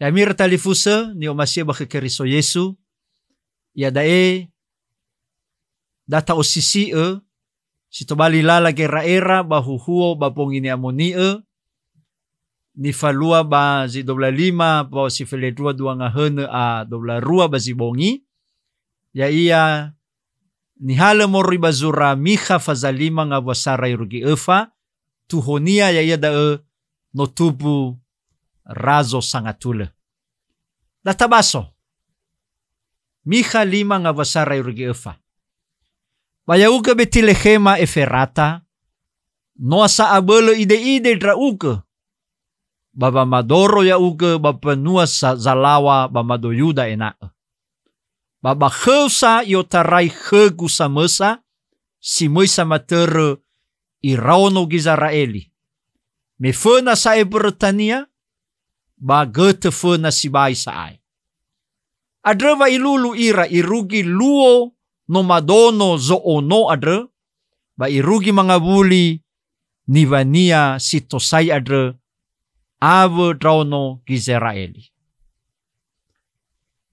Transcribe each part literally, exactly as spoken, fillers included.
Ya'ami ira talifusö, ni'omasi'ö ba khö Keriso Yesu, iada'e da ta'osisi'ö si tobali lala gera'era ba huhuo ba bongi ni'amoni'ö, nifalua ba zi dua wulu a lima ba si felendrua dua ngahönö a dua wulu a rua ba zi bongi, ya'ia nihalö moroi ba zura Mikha fazalima ngawua sara irugi öfa, tuhonia ya'ia da'ö no tumbu razo sangatulö. Da tabaso. Mikha lima ngawua sara irugi öfa. Ba ya'ugö Betilekhema Eferata, noa sa abölö ide'ide ndra'ugö, ba wamadoro ya'ugö ba mbanua sa-, zalaŵa ba mado Yuda ena'ö. Ba ba khöu sa i'otarai khögu samösa, si möi samatörö iraono Gizera'eli. Me föna sa'ae mbörötania, ba götö föna sibai sa'ae. Andrö wa ilulu ira irugi luo nomadono zo'ono andrö, ba irugi mangawuli niŵania si tosai andrö awö ndraono Gizera'eli.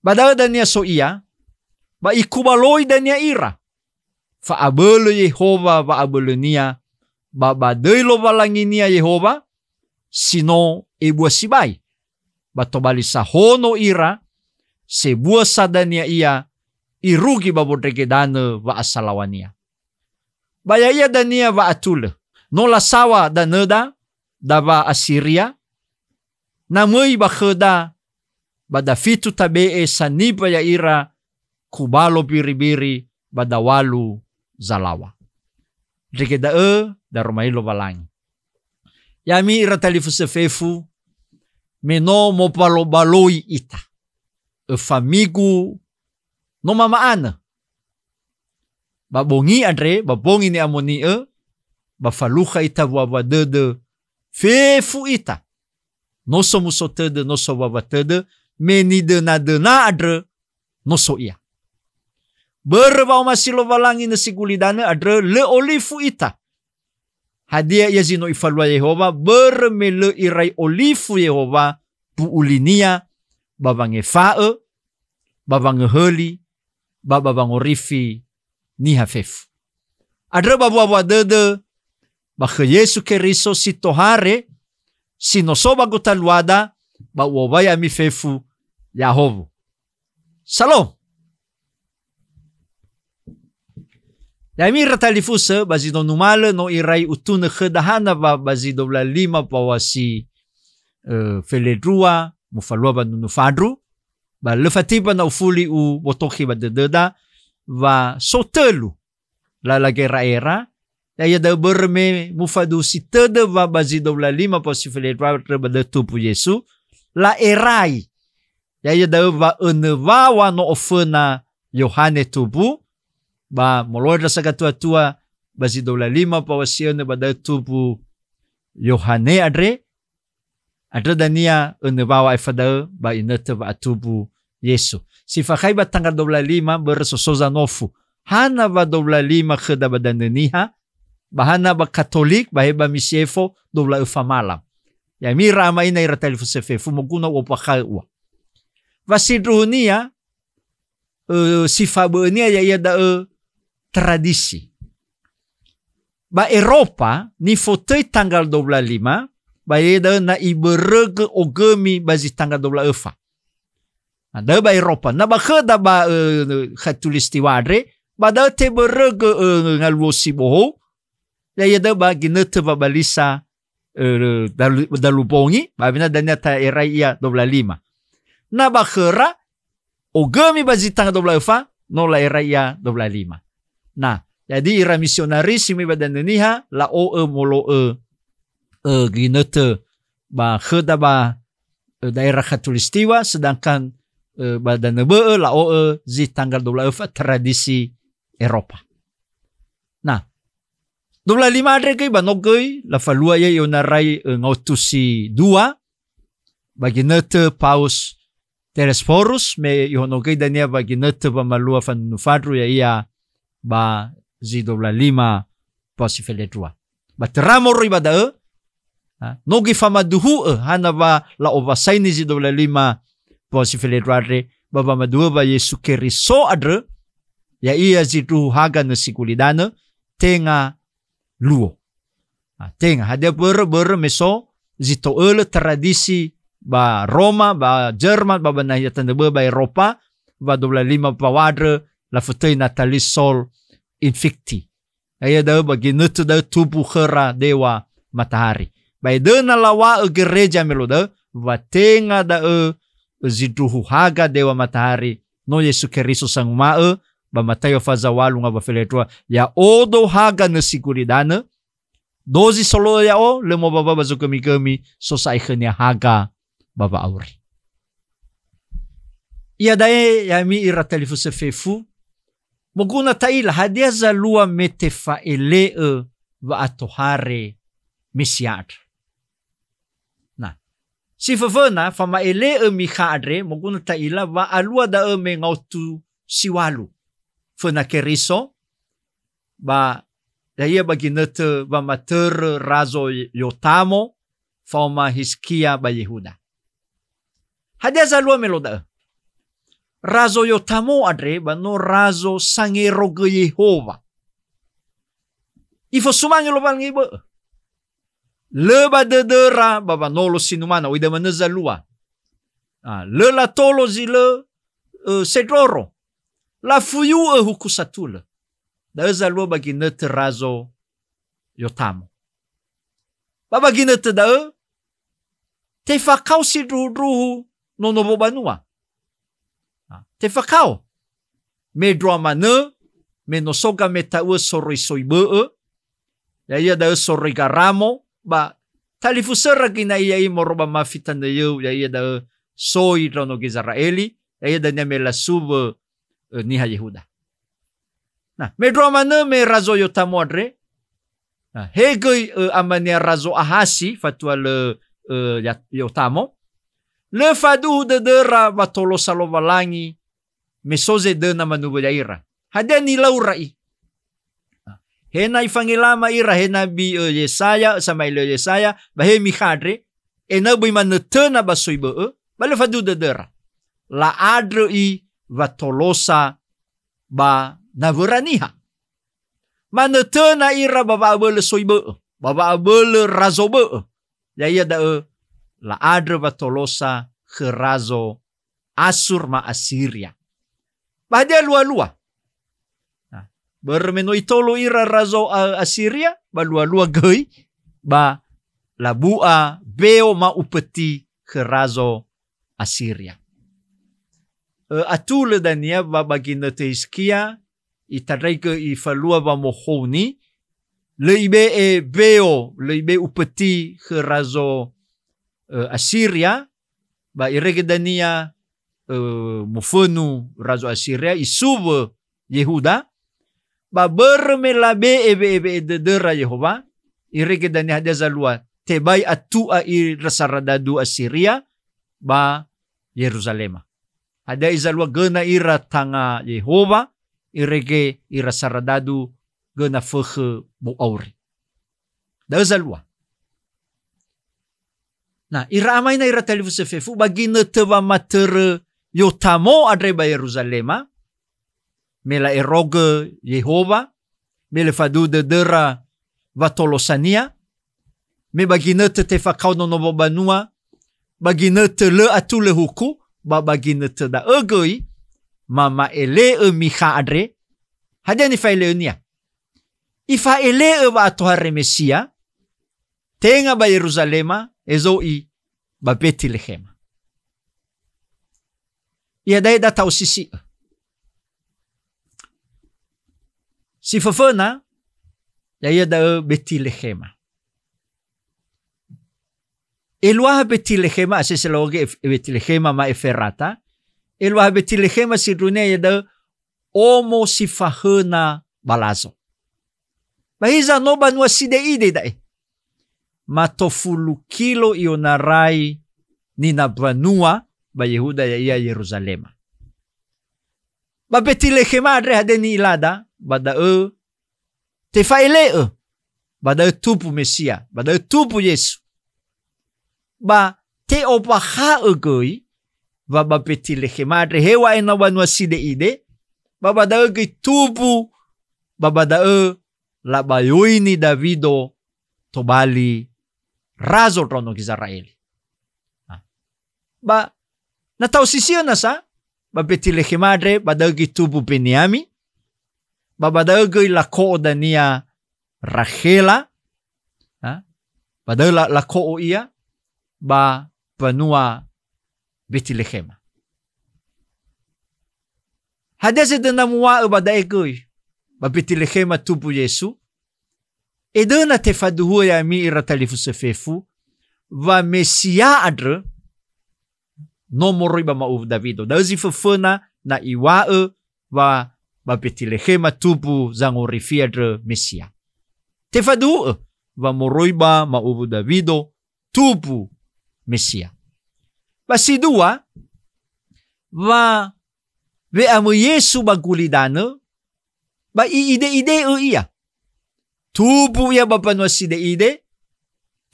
Ba da'ö dania so ia, ba ikubaloi dania ira. Fa'abölö Yehowa wa'abölönia, ba ba döi Lowalanginia Yehowa, si no ebua sibai. Ba tobali sahono ira, sebua sa dania ia irugi ba wondrege danö wa'asalaŵania. Ba ya'ia dania wa'atulö. No lasaŵa danöda, daŵa Asiria, na möi ba khöda, ba dafitu tabe'e saniba ya'ira kubalo biribiri ba daŵalu zalaŵa. Ndrege da'ö daromali Lowalangi. Ya'ami ira talifusö fefu, me no mobalobaloi ita. Öfa migu no mama'anö. Ba bongi andre, ba bongi ni'amoni'ö, ba falukha ita wa'aŵa dödö, fefu ita. No somuso tödö, no sowuaŵa tödö, me nidöna-döna andrö, no so ia. Börö wa'omasi Lowalangi nösi gulidanö andrö, lö olifu ita. Hadia ia zi no ifalua Yehowa? Börö me lö irai olifu Yehowa bu'ulinia ba wangefa'ö, ba wangöhöli, ba ba wangorifi niha fefu. Andrö ba wa'aŵa dödö ba khö Yesu Keriso si tohare, si no so ba gotaluada, ba u'owai ami fefu ya'ahowu. Salom. Ya'ami ira talifusö, ba zi no numalö no irai utunö khöda hana wa ba zi dua wulu a lima ba wa si, eh, felendrua, mufalua wanunu fandru, ba lö fatiba na ufuli ubotokhi ba dödöda, wa so tölu lala gera'era, ya'ia da'ö börö me mufaduhusi tödö wa ba zi dua wulu a lima ba si felendrua andrö ba da'ö tumbu Yesu, la'erai. Ya'ia da'ö wa önö waŵa no oföna Yohane tumbu, ba molo'ö ndra sagatua-tua ba zi dua wulu a lima ba wa si önö ba da'ö tumbu Yohane andre, andrö dania önö waŵa aefa da'ö ba inötö wa'atumbu Yesu. Si fakhai ba tanggal dua wulu a lima börö so so zanofu. Hana wa dua wulu a lima khöda ba danö Niha, ba hana ba Katolik, ba he ba misiefo dua wulu a öfa malam. Ya'ami ira ama ina ira talifusö fefu, moguna u'ombakha'ö ua. Wa sindruhunia, eh, si fabö'önia ya'ia da'ö tradisi. Ba Eropa, nifotöi tanggal dua wulu a lima, ba ya'ia da'ö na ibörögö ogömi ba zi tanggal dua wulu a öfa. Na da'ö ba Eropa. Na ba khöda ba, eh, Khatulistiwa andre, ba da'ö tebörögö, eh, ngaluo si bohou, ya'ia da'ö ba ginötö wabalisa, eh, dalu, dalu bongi, ba awena dania ta'erai ia dua wulu a lima. Na ba khöra, ogömi ba zi tanggal dua wulu a öfa, no la'erai ia dua wulu a lima. Nah, jadi ira misionari si möi ba danö Niha, la'o'ö molo'ö, eh, ginötö ba khöda ba, eh, daerah Khatulistiwa, sedangkan, eh, ba danö bö'ö la'o'ö zi tanggal dua wulu a öfa tradisi Eropa. Nah, dua wulu a lima andre göi ba no göi lafalua ia i'onarai, eh, ngaotu si dua, ba ginötö Paus Telesphorus, me ihonogöi dania wa ginötö wamalua fanunu fandru ya'ia ba zi dua wulu a lima ba si felendrua. Ba töra moroi ba da'ö, Ha, no göi famaduhu'ö hana wa la'owasaini zi dua wulu a lima mbaŵa si felendrua andre, ba wamaduhu'ö wa Yesu Keriso andrö, ya'ia zindruhu haga nösi gulidanö, tenga luo. Ha, tenga. Hadia börö, börö me so zi to'ölö tradisi ba Roma, ba Jerman, ba, ba nahia tanö bö'ö ba Eropa, wa dua wulu a lima mbaŵa andrö lafötöi Natalis Sol Invicti. Ya'ia da'ö ba ginötö da'ö tumbu khöra Dewa Matahari. Ba edöna lawa'ö gereja me luo da'ö, wa tenga da'ö zindruhu haga Dewa Matahari, no Yesu Keriso sanguma'ö, ba Mataio faza walu ngawua felendrua, "Ya'odo haga nösi gulidanö, dozi solo'ö ya'o, lö mowaŵaŵa zogömigömi, so sa'ae khönia haga ba wa'auri." Iada'e, ya'ami ira talifusö fefu, moguna ta'ila, hadia zalua me tefa'ele'ö wa'atohare Mesia andrö? Na, si föföna, fama'ele'ö Mikha andre, moguna ta'ila, wa alua da'ö me ngaotu si walu föna Keriso, ba ya'ia ba ginötö wamatörö Razo Yotamo faoma Hizkia ba Yehuda. Hadia zalua me luo da'ö? Razo Yotamo andre ba no razo sangerogö Yehowa. Ifosumange Lowalangi bö'ö. Lö ba dödöra ba wanolo si numana, oi da'ö manö zalua. Ah, lö latolo zi lö, ö, sendroro. Lafuyu'ö huku satulö. Da'ö zalua ba ginötö Razo Yotamo. Ba ba ginötö da'ö, tefakao sindruhundruhu nono wobanua. Ah, tefakao. Mendrua manö, me no so gameta'uö soroi soi bö'ö, ya'ia da'ö soroi garamo, ba talifusöra göi na'i ya'i moroi ba mafi tanö yöu, ya'ia da'ö soi ndraono Gizera'eli, ya'ia dania me lasuwö, ö, niha Yehuda. Na, mendrua manö me Razo Yotamo andre, na, he göi, ö, amania Razo Ahasi, fatua lö, ö, Ya-, Yotamo, lö faduhu dödöra wa tolosa Lowalangi, me so zedöna manuwö ya'ira. Hadia nilaura i? He na ifangelama ira, he nabi, ö, Yesaya, ö, sama'ele'ö Yesaya, ba he Mikha andre, ena'ö böi manö töna ba soi bö'ö, ba lö faduhu dödöra. La'andrö i wa tolosa ba nawöra niha. Manö töna ira ba wa'abölö soi bö'ö, ba wa'abölö razo bö'ö. Ya'ia da'ö, la'andrö wa tolosa khö razo Asur ma Asiria. Ba hadia lualua? Nah, börö me no itolo ira razo, a, Asiria, ba lualua göi, ba labu'a beo ma upeti khö razo Asiria. Ö, atulö dania wa ba ginötö Hizkia, itandraigö ifalua wamohouni, lö ibe'e beo, lö ibe'e upeti khö razo, ö, Asiria, ba irege dania, ö, mofönu razo Asiria, isuwö Yehuda, ba börö me labe'e we'ewe'e dödöra Yehowa, irege dania hadia zalua, tebai atu'a ira saradadu Asiria ba Yeruzalema. Hadia i zalua göna ira tanga Yehowa, irege ira saradadu göna fökhö bou auri. Da'ö zalua. Na, ira amaina ira talifusö fefu ba ginötö wamatörö Yotamo andre ba Yeruzalema, me la'erogö Yehowa, me lö faduhu dödöra wa tolosania, me ba ginötö tefakao nono wobanua, ba ginötö lö atulö huku, ba ba ginötö da'ö göi, mama'ele'ö Mikha andre, hadia nifa'ele'önia? Ifa'ele'ö wa'atohare Mesia, tenga ba Yeruzalema, ezo'i ba Betilehema. Iada'e da ta'osisi'ö. Si föföna, ya'ia da'ö Betilehema. Eluaha Betilehema, asese laoge Ef-, Betilehema ma Eferata. Eluaha Betilehema sindruhunia ya'ia da'ö omo si fahöna ba lazo. Ba hiza no banua side'ide da'e. Ma tofulu kilo i'onarai nina banua ba Yehuda, ya'ia Yeruzalema. Ba Betilehema andre hadia ni'ilada, ba da'ö tefa'ele'ö, ba da'ö tumbu Mesia, ba da'ö tumbu Yesu. Ba te'ombakha'ö göi wa ba Betilehema andre heŵa'ae na banua side'ide, ba ba da'ö göi tumbu, ba ba da'ö labayoini Dawido tobali razo ndraono Gizera'eli. Ba na ta'osisi'ö nasa, ba Betilehema andre ba da'ö göi tumbu Beniami, ba ba da'ö göi lako'o dania Rakhela, ha? Ba da'ö la-, lako'o ia ba banua Betilehema. Hadia zedöna muŵa'ö ba da'e göi, ba Betilehema tumbu Yesu? Edöna tefaduhu'ö ya'ami ira talifusö fefu, wa Mesia andrö no moroi ba ma'uwu Dawido. Da'ö zi föföna na iŵa'ö wa ba Betilehema tumbu zangorifi andrö Mesia. Tefaduhu'ö wa moroi ba ma'uwu Dawido tumbu Mesia. Ba si dua, wa we'amöi Yesu ba gulidanö, ba i'ide-ide'ö ia. Tumbu ia ba banua side'ide,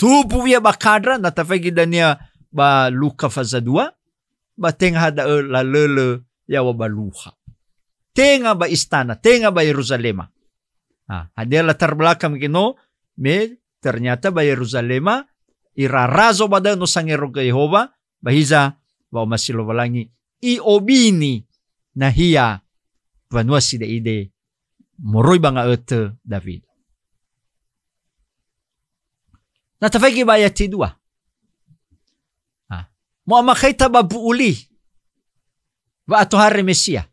tumbu ia ba kandra, na tafaigi dania ba Luka faza dua, ba tenga ha da'ö lalölö yaŵa ba luha. Tenga ba istana, tenga ba Yeruzalema. Ah, hadia latar belakang mungkin no, me ternyata ba Yeruzalema, ira razo ba da'ö no sangerogö Yehowa, ba hiza wa'omasi Lowalangi i'obini nahia banua side'ide moroi ba nga'ötö Dawido. Na tafaigi ba ayati dua. Ah, mo'amakhaita ba bu'u li wa'atohare Mesia.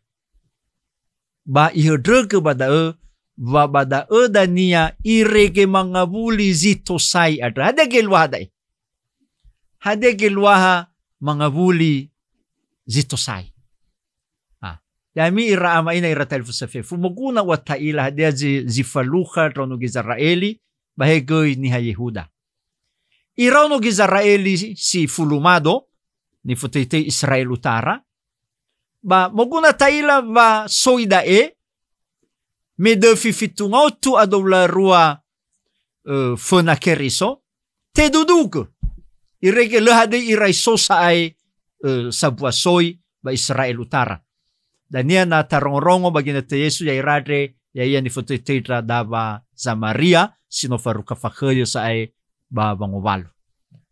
Ba ihöndrögö ba da'ö, wa ba da'ö dania irege mangawuli zi tosai andrö. Hadia geluaha da'e? Hadia geluaha mangawuli zi tosai? Ah, ya'ami ira ama ina ira talifusö fefu, moguna ua ta'ila hadia zi, zi falukha ndraono Gizera'eli, ba he göi niha Yehuda. Iraono Gizera'eli si fulu mado, nifotöi-töi Israel Utara, ba moguna ta'ila wa soi da'e, me döfi fitu ngaotu a dua wulu a rua, ö, föna Keriso, tedudugö. Irege lö hadöi irai so sa'ae, ö, sambua soi ba Israel Utara. Dania na tarongorongo ba ginötö Yesu ya'ira andre, ya'ia nifotöi-töi ndra dawa Zamaria, si no farukha fakhöyö sa'ae ba wangowalu.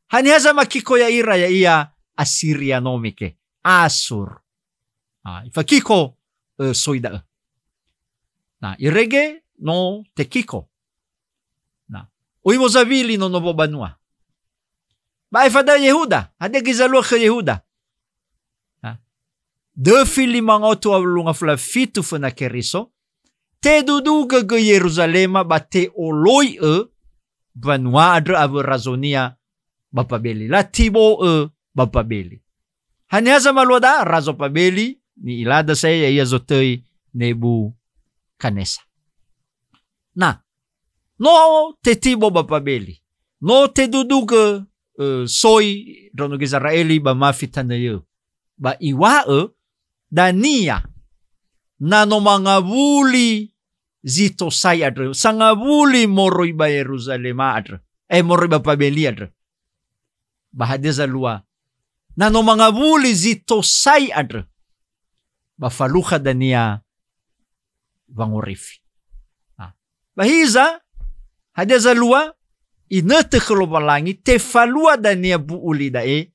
Haniha zamakiko ya'ira, ya'ia Asiria no mege, Asur. Ah, ifakiko, ö, soi da'ö. Na, irege no tekiko. Na, oi mozawili nono wobanua. Ba aefa da'ö Yehuda, hadia göi zalua khö Yehuda? Na, döfi lima ngaotu a wulu ngafulu a fitu föna Keriso, tedudugö göi Yeruzalema ba te'oloi'ö mbanua andrö awö razonia ba Babeli. Latibo'ö ba Babeli. Haniha zamalua da'a? Razo Babeli, ni'ilada sa'ae, ya'ia zotöi Nebukadnesa. Na, no tetibo ba Babeli. No tedudugö, ö, soi ndraono Gizera'eli ba mafi tanö yö. Ba iŵa'ö dania, na no mangawuli zi tosai andrö, sangawuli moroi ba Yeruzalema andrö, eh, moroi ba Babeli andrö. Ba hadia zalua? Na no mangawuli zi tosai andrö, ba falukha dania wangorifi. Ah. Ba hiza, hadia zalua? Inötö khö Lowalangi, tefalua dania bu'u li da'e,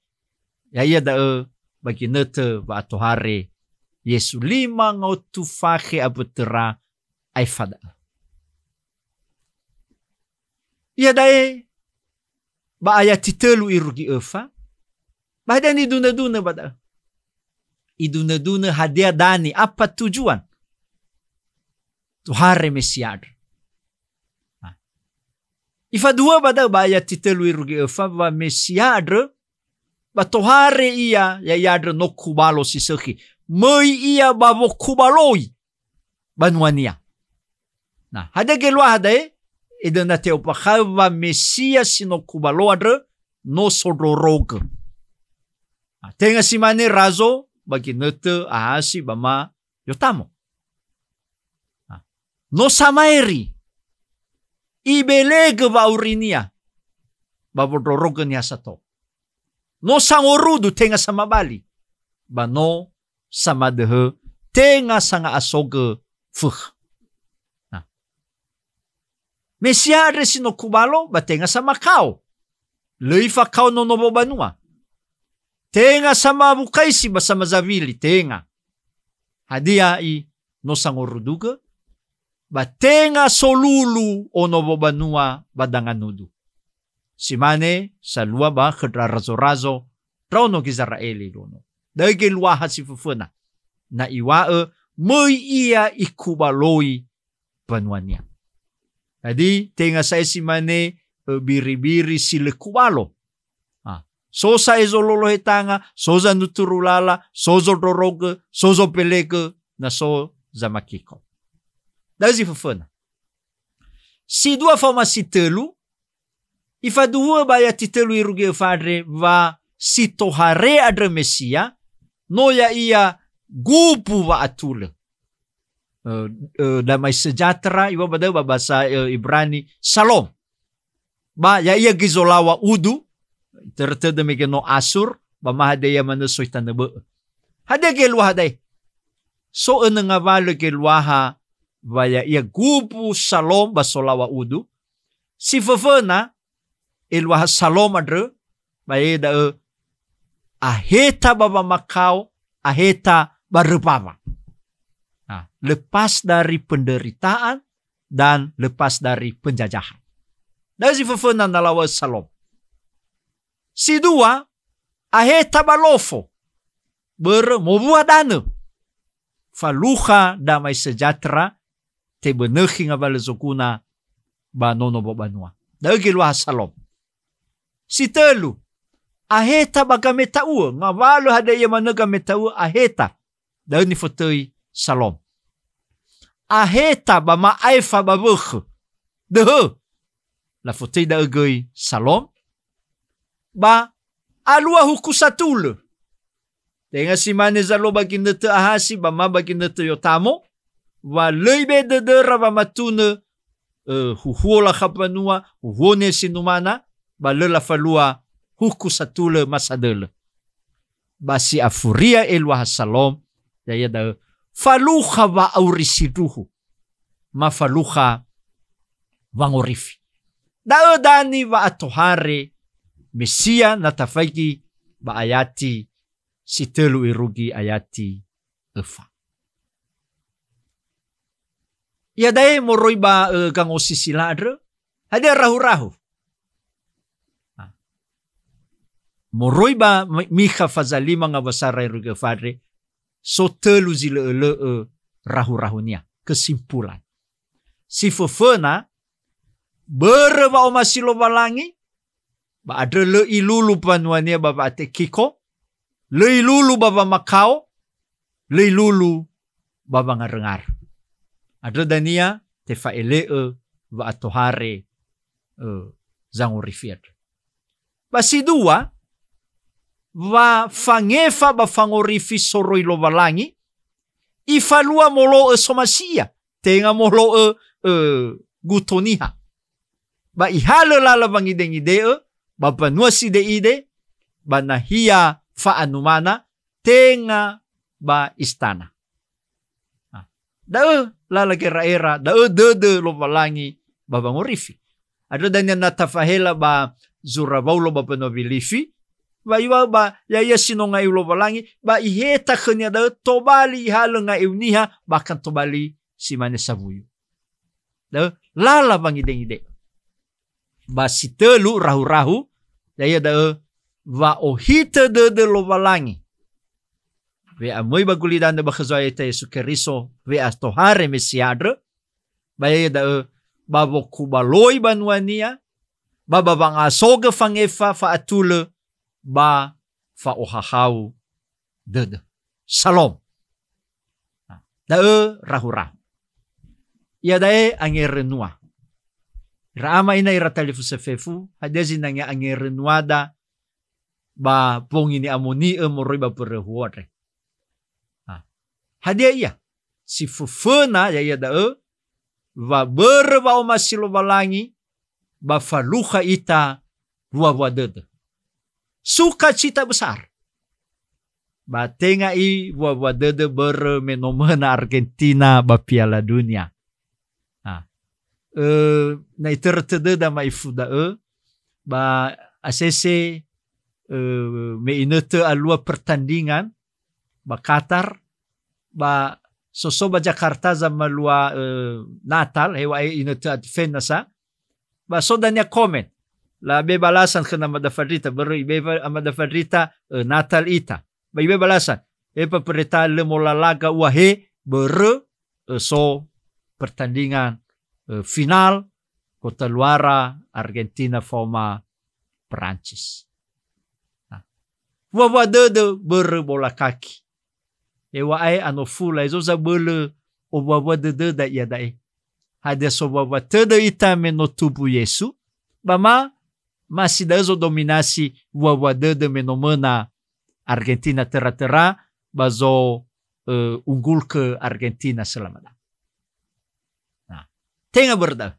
ya'ia da'ö ba ginötö wa'atohare Yesu lima ngaotu fakhe abötöra aefa da'ö. Iada'e ba ayati tölu irugi öfa, ba hadia nidunödunö ba da'ö? Idunödunö hadia dania, apa tujuan tohare Mesia andrö. Nah, ifaduhu'ö ba da'ö ba ayati tölu irugi öfa wa Mesia andrö, ba tohare ia, ya'ia andrö no kubalo si sökhi. Möi ia ba wokubaloi banuania. Nah, hadia geluaha da'e? Edöna te'ombakha'ö wa Mesia si no kubalo andrö no sondrorogö. Nah, tenga si mane razo ba ginötö Ahasi ba ma Yotamo. Nah, no samaeri, ibelegö wa'aurinia ba wondrorogö niha sato. No sangorudu tenga samabali, ba no samadöhö tenga sanga'asogö fökhö. Nah. Mesia andre si no kubalo ba tenga samakao. Lö ifakao nono wobanua. Tenga samawukaisi ba samazawili, tenga. Hadia i no sangorudugö? Ba tenga solulu ono wobanua ba danganudu. Si mane salua ba khö ndra razorazo ndraono Gizera'eli luo no. Da'ö geluaha si föföna. Na iŵa'ö möi ia ikubaloi banuania. Jadi, tenga sa'ae si mane, ö, biribiri si lö kubalo. Ah, so sa'ae zololo hetanga, so zanuturu lala, so zondrorogö, so zobelegö, na so zamakiko. Da'ö zi föföna. Si dua faoma si tölu, ifaduhu'ö ba ayati tölu irugi öfa andre wa si tohare andrö Mesia, no ya'ia gumbu wa'atulö. Ö, ö, damai sejahtera, iŵa'ö ba da'ö ba bahasa, ö, Ibrani, Salom. Ba ya'ia göi zolaŵa udu, törö tödö mege no Asur, ba ma hadia ia manö soi tanö bö'ö. Hadia geluaha da'e? So önö ngawalö geluaha wa ya'ia gumbu Salom ba solaŵa udu. Si föföna, eluaha Salom andrö, ba ya'ia da'ö aheta ba wamakao, aheta ba römbawa. Nah, lepas dari penderitaan dan lepas dari penjajahan. Da'ö zi föföna na laŵa'ö Salom. Si dua, aheta ba lofo. Börö mowua danö. Falukha damai sejahtera, tebönökhi ngawalö zoguna ba nono wobanua. Da'ö geluaha Salom. Si tölu, aheta ba gameta'u'ö, ngawalö hadia ia manö gameta'u'ö aheta. Da'ö nifotöi Salom. Aheta ba ma'aefa ba wökhö. Döhö. Lafotöi da'ö göi Salom. Ba alua huku satulö. Tenga si mane zalua ba ginötö Ahasi, ba ma ba ginötö Yotamo, wa lö ibe'e dödöra wamatunö, ö, huhuo lakha mbanua, huhuo niha si numana, ba lö lafalua huku satulö ma sadölö. Ba si afuria eluaha Salom, ya'ia da'ö falukha wa'auri sindruhu, ma falukha wangorifi. Da'ö dani wa'atohare Mesia na tafaigi ba ayati si tölu irugi ayati öfa. Iada'e moroi ba, ö, gangosisila andrö, hadia rahurahu? Ah. Moroi ba Mi-, Mikha faza lima ngawua sara irugi öfa andre, so tölu zi lö'ölö'ö rahurahunia, kesimpulan. Si föföna, börö wa'omasi Lowalangi, ba andrö lö ilulu mbanuania ba wa'atekiko, lö ilulu ba wamakao, lö ilulu ba wangaröngarö. Andrö dania tefa'ele'ö wa'atohare, ö, zangorifi andrö. Ba si dua, wa fangefa ba fangorifi soroi Lowalangi, ifalua molo'ö somasi ia, tenga molo'ö, ö, guto niha. Ba ihalö lala wangidengide'ö, ba mbanua side'ide, ba nahia fa'anumana, tenga ba istana. Ah, da'ö lala gera'era, da'ö dödö Lowalangi ba wangorifi. Andrö dania na tafahela ba zura Waulo ba mbanua Wilifi, wa iŵa'ö ba ya'ia si no nga'eu Lowalangi, ba iheta khönia da'ö tobali ihalö nga'eu niha, bahkan tobali si mane sawuyu. Da'ö lala wangidengide'ö. Ba si tölu rahurahu, ya'ia da'ö wa'ohitö dödö Lowalangi. We'amöi ba gulidanö ba khö Zo'aya ya'ita Yesu Keriso, we'atohare Mesia andrö, ba ya'ia da'ö ba wokubaloi banuania, ba ba wanga'asogö fangefa fa'atulö, ba fa'ohahau dödö. Salom. Da'ö rahurahu. Iada'e angerönua. Ira ama ina ira talifusö fefu, hadia zinangea angerönuada ba wongi ni'amoni'ö moroi ba mbörö huo andre? Ah, hadia ia? Si föföna ya'ia da'ö, wa börö wa'omasi Lowalangi, ba falukha ita wuawua dödö. Sukacita besar. Ba tenga i wua-wua dödö börö me no möna Argentina ba Piala Dunia. Ha. Ö, na itörö tödöda ma'ifu da'ö, ba asese, ö, me inötö alua pertandingan ba Qatar, ba soso ba Jakarta zamalua, ö, Natal, heŵa'ae inötö Advent nasa, ba so dania komen. Labe balasan khö Namada Fadrita, börö ibe wa-, Amada Fadrita, ö, Natal ita. Ba ibe balasan, "Epa pereta lö molalaga ua he, börö, ö, so pertandingan, ö, final, gotaluara Argentina faoma Perancis." Nah, wua-wua dödö börö bola kaki. Heŵa'ae anofula, ezo zabölö owua-wua dödöda iada'e. Hadia so wua-wua tödö ita me no tumbu Yesu? Ba ma, ma si da'ö zodominasi wua-wua dödö me no möna Argentina töra-töra, ba zo, ö, unggulkö Argentina selamada. Nah, tenga börö da'ö.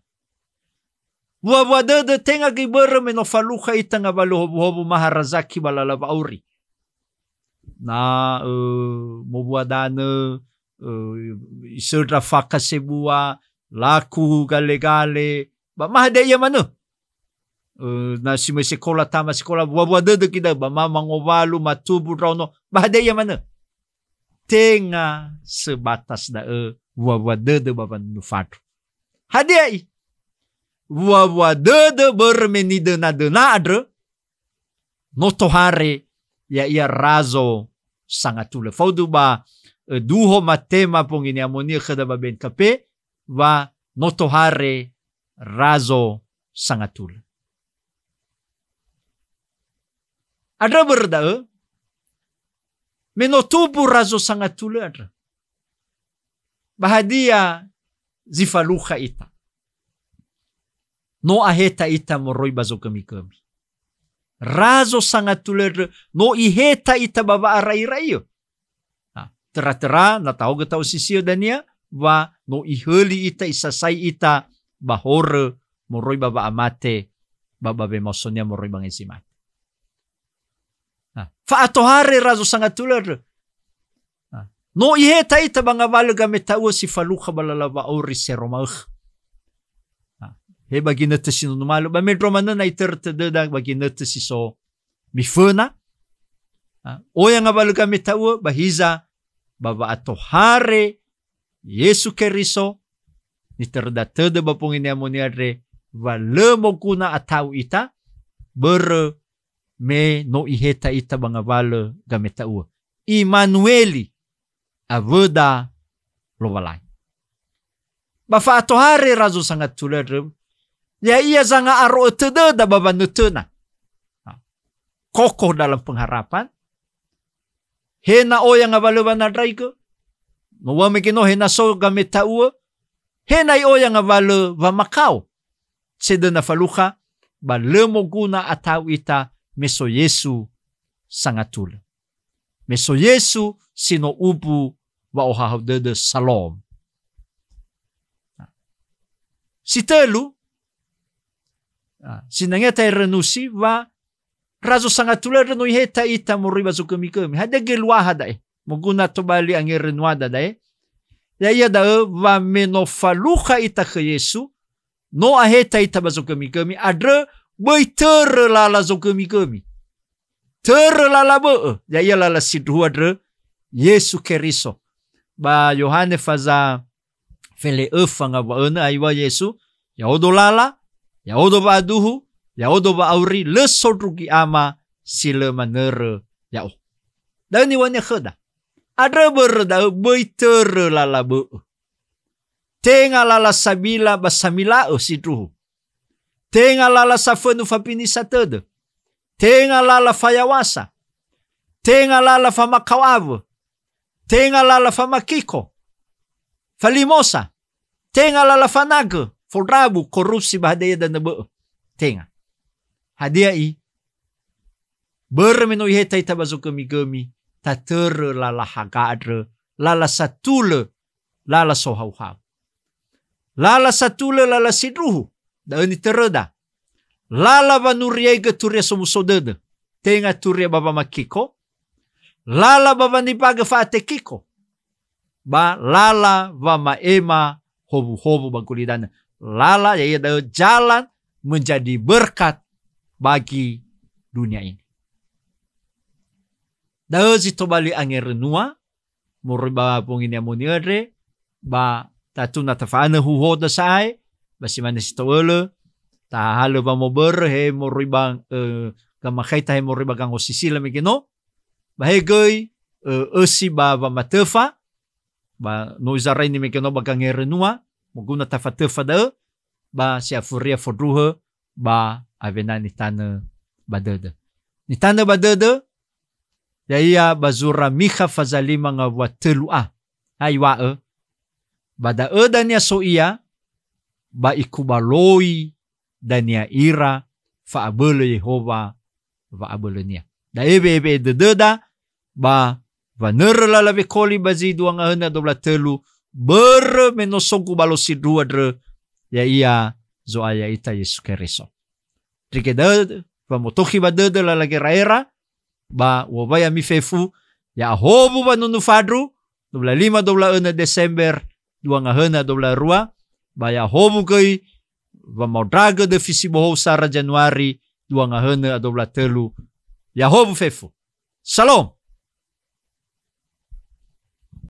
Wua-wua dödö tenga göi börö me no falukha ita ngawalö howuhowu maharazaki ba lala wa'auri. Na, ö, mowua danö, ö, isöndra fakha sebua, laku gale-gale, ba ma hadia ia manö. Ö, na si möi sekola, tama sekola, wua-wua dödö göi da'ö, ba ma mangowalu, matumbu ndraono, ba hadia ia manö. Tenga sebatas da'ö wua-wua dödö ba wanunu fandru. Hadia i? Wua-wua dödö börö me nidöna-döna andrö, no tohare, ya'ia razo sangatulö. Faudu ba, ö, duho matema Bongi Ni'amoni'ö khöda ba B N K P, wa no tohare razo sangatulö. Andrö börö da'ö, me no tumbu razo sangatulö andrö. Ba hadia zi falukha ita? No aheta ita moroi ba zogömigömi. Razo sangatulö andrö, no iheta ita ba wa'ara'ira'iö. Nah, töra-töra, na tahogö ta'osisi'ö dania, wa no ihöli ita, isasai ita ba horö moroi ba wa'amate, ba, ba wemaosonia moroi ba ngezi mate. Nah, fa'atohare razo sangatulö andrö. Nah, no iheta ita ba ngawalö gameta'uö si falukha ba lala wa'auri Seroma ökha. Nah, he ba ginötö si no numalö, ba mendrua manö na itörö tödöda ba ginötö si so miföna. Ah, oya ngawalö gameta'uö, ba hiza, ba wa'atohare Yesu Keriso, nitöröda tödö ba Bongi Ni'amoni'ö andre, wa lö moguna ata'u ita, börö me no iheta ita ba ngawalö gameta'uö. Imanueli, awöda Lowalangi. Ba fa'atohare razo sangatulö andrö, ya'ia zanga'aro'ö tödöda ba wanötöna. Kokoh dalam pengharapan. He na oya ngawalö wanandraigö. No wamege no he na so gameta'uö. He na i'oya ngawalö wamakao. Sedöna falukha, ba lö moguna ata'u ita me so Yesu sangatulö. Me so Yesu si no umbu wa'ohahau dödö, Salom. Si tölu, ah, sinangea ta'erenusi wa razo sangatulö andrö no iheta ita moroi ba zogömigömi. Hadia geluaha da'e? Moguna tobali angerenuada da'e. Ya'ia da'ö wa me no falukha ita khö Yesu, no aheta ita ba zogömigömi, andrö böi törö lala zogömigömi. Törö lala bö'ö, ya'ia lala sindruhu andrö, Yesu Keriso. Ba Yohane faza fele'öfa ngawa'önö aiŵa Yesu, "Ya'odo lala, ya'odo wa'aduhu, ya'odo wa'auri, lö sondrugi Ama si lö manörö ya'o." Da'ö niŵa'önia khöda. Andrö börö da'ö böi törö lala bö'ö. Tenga lala sabila ba samila'ö sindruhu. Tenga lala safönu fabinisa tödö. Tenga lala fayawasa. Tenga lala famakao awö. Tenga lala famakiko. Falimosa. Tenga lala fanagö. Fondrabu, korupsi ba hadia danö bö'ö. Tenga. Hadia i? Börö me no iheta ita ba zogömigömi, tatörö lala haga andrö, lala satulö, lala sohauhau. Lala satulö, lala sindruhu, da'ö nitöröda. Lala wanuriaigö turia somuso dödö. tenga turia ba wamakiko, lala ba wanimbagö fa'atekiko, ba lala wama'ema howuhowu ba gulidanö. Lala, ya'ia da'ö jalan menjadi berkat bagi dunia ini. Da'ö zi tobali angerönua moroi ba Bongi Ni'amoni'ö andre, ba tatu na tafa'anö huhoda sa'ae, ba si mane si to'ölö, tahalö wamobörö he moroi ba, eh, gamakhaita he moroi ba gangosisila mege no, ba he göi, eh, ösi ba wamatöfa, ba no uzaraini mege no ba gangerönua, moguna tafatöfa da'ö, ba si afuria fondruhö ba awena nitanö ba dödö. Nitanö ba dödö, ya'ia ba zura Mikha faza lima ngawua tölu a. Ha iŵa'ö, ba da'ö dania so ia, ba ikubaloi dania ira fa'abölö Yehowa wa'abölönia. Da'e we'ewe'e dödöda ba wanörö lala wekoli ba zi dua ngahönö dua wulu a tölu, börö me no so gubalo sindruhu andrö, ya'ia Zo'aya ita Yesu Keriso. Ndrege da'ö, wamotokhi ba dödö lala gera'era, ba u'owai ami fefu, ya'ahowu wanunu fandru, dua wulu a lima dua wulu a önö Desember, dua ngahönö dua wulu a rua, ba ya'ahowu göi wamaondragö döfi si bohou sara Januari, dua ngahönö dua wulu a tölu. Ya'ahowu fefu. Shalom.